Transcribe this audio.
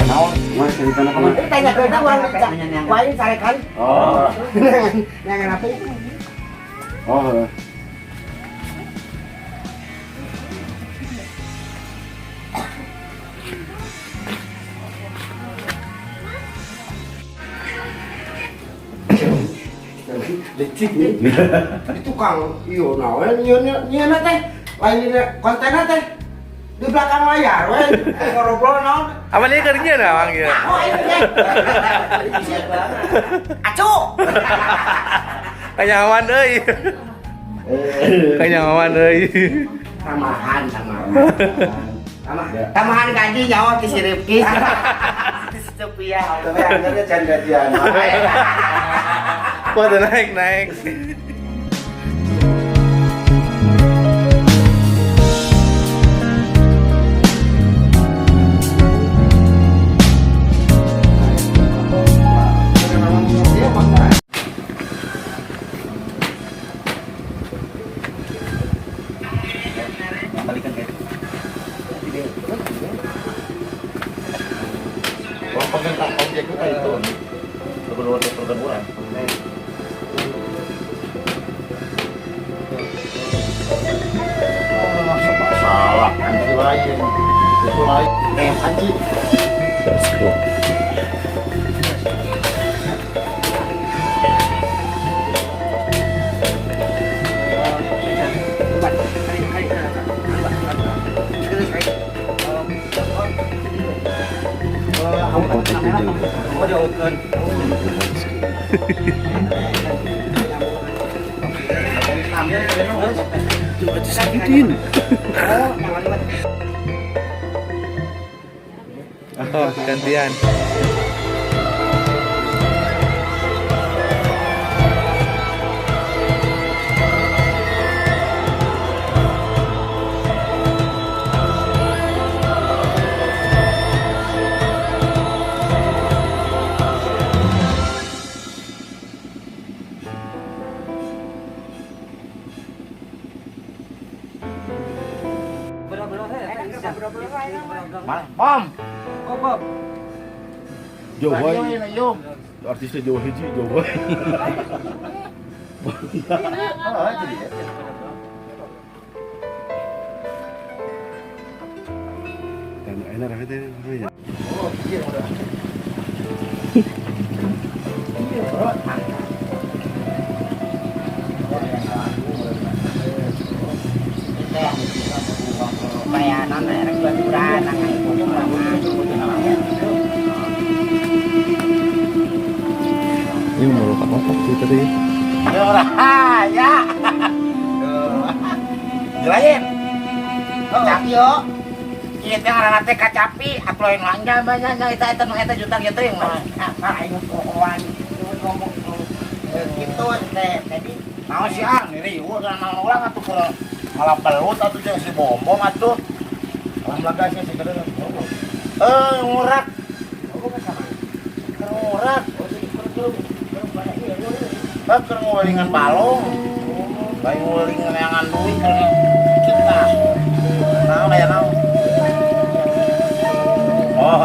Naon? Mah cerita apa? Ini tanya kita urang lain carekan. Oh. Yang apa? Oh, heeh. Licik nih. Di tukang iyo naon ieu nyieun teh. Lain dina kontenna teh di belakang layar we. Ngobrol naon. Apa dia kerja dah bang ya? Oh, ini teh. Licik. Acu. Kanyawan euy. Kanyawan euy. Tambahan, tambahan. Tambahan gaji nyawa ti si Rifki. Ti si Sophia. Tapi akhirnya can gajian. Wah, udah naik naik. Balikan kayak. Oh, pegang objek itu kayak itu. Berdua pertempuran. Salah, anji lain. Itu lain. Eh, anji. Oh, jauhkan. Oh, gantian. Mana? Bom. Bom. Jauh wae. Artisnya jauh hiji, jauh wae. Oh, jadi ya. Dan enak rame teh. Ya. Oh, iya udah. Iya, bro. Bayaran rek baturan nang Ini mau lupa apa sih tadi? Ya ora, ya. Jelain. Kacapi yo. Ieu teh ngaranna teh kacapi, upload lanjang banyak nya eta eta nu eta juta kieu teh mah. Apa aing kokoan ngomong gitu teh tadi Naon sih ah, ngiri eueuh kan naon ulang atuh keur malah belut atuh jeung si Bombom atuh. Alam laga sih si keur. Eh, ngurak. Keur ngurak. Eh, keur ngulingan balong. Lain ngulingan neangan duit keur kita. Naon aya naon? Oh,